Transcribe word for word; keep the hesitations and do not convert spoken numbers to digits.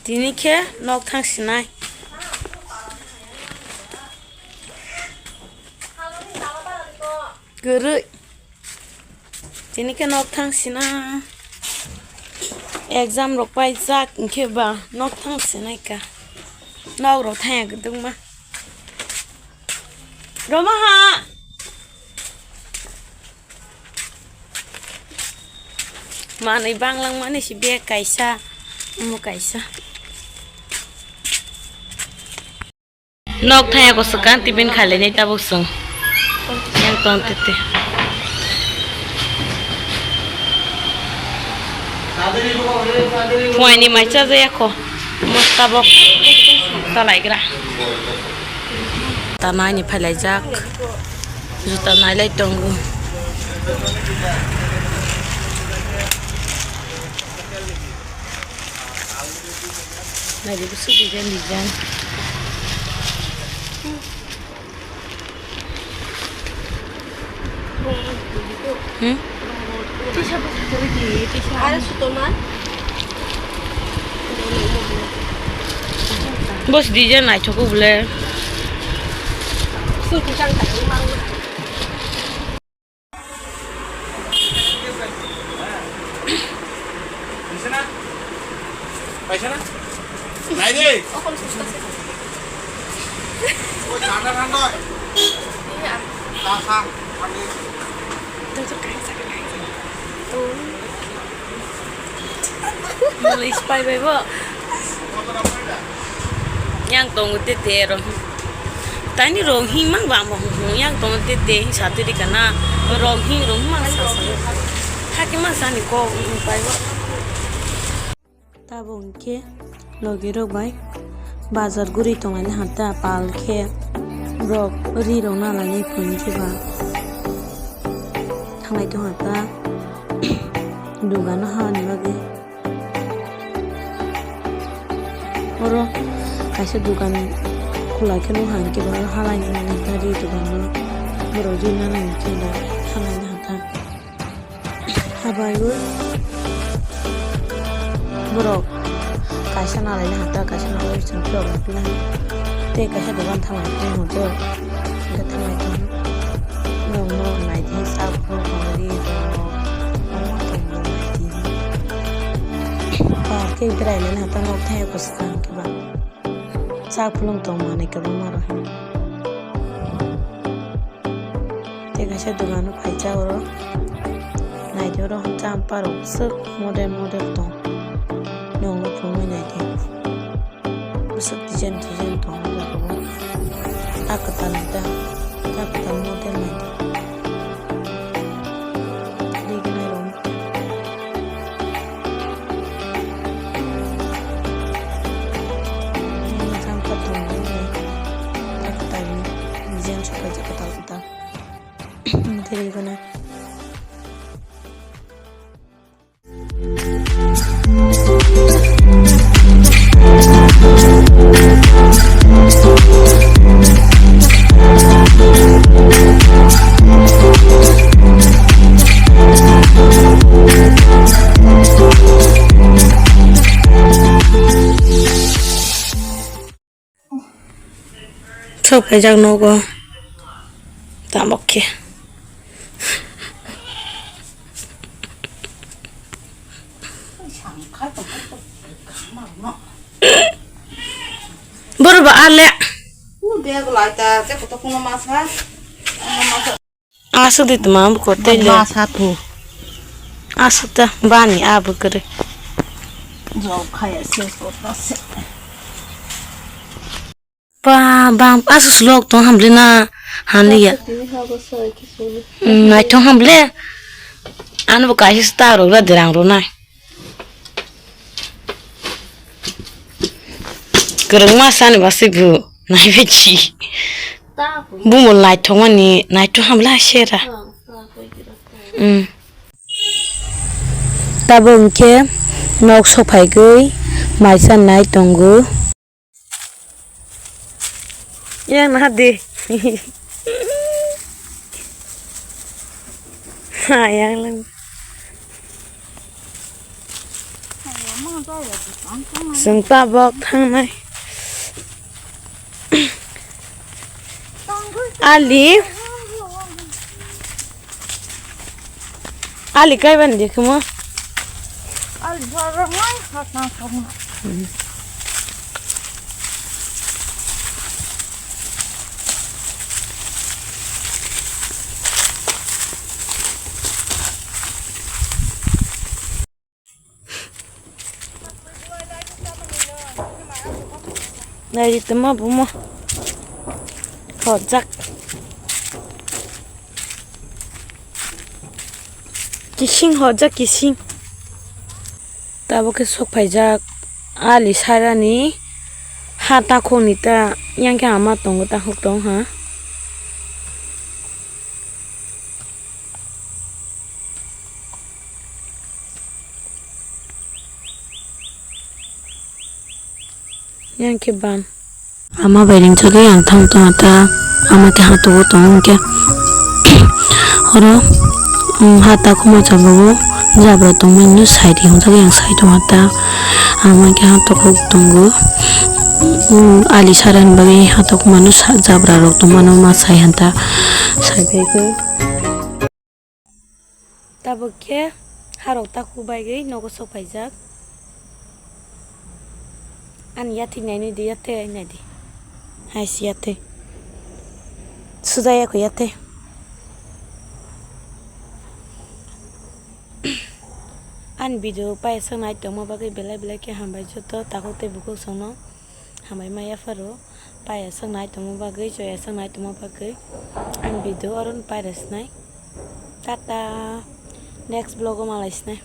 Tini khe nok thang sinai. Kwrwi. Tini khe nok thang sina. Exam rok paijak hinkhe ba nok thang sinai ka. Nok rok thang ya kwdwkma. Roma ha. Manwi banglang mani si bag kaisa, omo kaisa. Nok thaya ko swkang tiffin khailai nai tabuk chwng. Yang tong tete. Phuaini mai cha jaya kho. Mos tabuk. Talaigra. Tanai ni phailaijak. Juta nailai tongo. Naidi bwswk design design. Hmm? Bos design naithok bole. Paisa na? Paisa na? Nai de. Oi, thanda, thanda. Iya. Ta sa, thanda. Mali spai bai bo. Yang tongo tete ro. Tani rong himang ba mo hung yang tongo tete hing satiri kana. Rong hing rong himang sa sa. Haki ma sani ko pai bo. Tabuk hinkhe logi rok bai bazar guri tonglaini hata pal khe borok ri rok nalaini phunukhe ba thanglai tongkha ta dugano habani bagwi. Oro kaisa dugan khulai khe nukha hinkhe bo halaini ri dugano borok ri nana hinkhe da halaini hata. Habaiwi borok kaisa nalaina hata kaisa nalai chwng phiyok nukla tei kaisa dogan thanglai phiyok hwnkhe thanglai tong nokno naidi sak phuru tongo ri rok omo tongbo naidi park khe berai laina hata nok thaya kwchwng khe ba sak phulung tong manwi kwbangma rok. Tei kaisa dogano phaijak oro naidi oro champa rok swk model model tong nokno phunugwi naidi bwswk design design tong o jaga o ta kwtal ta ta kwtal model naidi rignai rok. Tei mokang kotor wngnai, ta kwtal ni design sopaijak kwtal kwtal. Tei rwgwna. Sok paijak nogo tabok khe. Boro ba ale. Aswk di tma bwkha tei le. Ba sa thu. Aswk ta bani a bwkrwi. Jok khaya se kota se. Ba bang aswk slok tong hamle na hanliya. Tini ha bo sa ki suni. Naithok hamle. Ano bo kaisa star rok ra derang ro nai. Kwrwngma sani bwswk bo naibichi. Bumo naithokmani naithok hamla sera. Tabuk hinkhe nok sophaigwi maisa nai tongo. Yang naha di. Ha, yang lang. Chwng tabok thangnai. Ali. Ali kaiban de khemo. Ali bhara ngai khatna thangna. Nai tongma bumo. Hojak. Kising hojak kising. Tabuk khe sok phaijak ali sarani ha takhukni ta yang khe ama tongo takhuk tong ha. Yang khe ban. Ama bai ringchagwi ang thang tong ta, ama khe hatogo tong hwnkhe. Oro, um, ha takhuma chabago jabra tongmani no sai di hwnjagwi ang sai tong ta. Ama khe hatogo tongo. Um, ali sarani bagwi hatogo mano sa-, jabra rok tongmano ma sai hanta. Sai bai khe. Tabuk khe harok takhuk baigwi nogo sok phaijak. Ani yathik nainwi di, yathik naidi. Hai si yathik. Suja yakho yathik. Ani video paisok nai tongma bagwi belai belai khe hambai joto takhuk tei bukhuk songno. Hambai ma yapharo paya swngnai tongma bagwi, joya swngnai tongma bagwi. Ang video oro no pairasnai. Tata. Next vlog o malai sinai.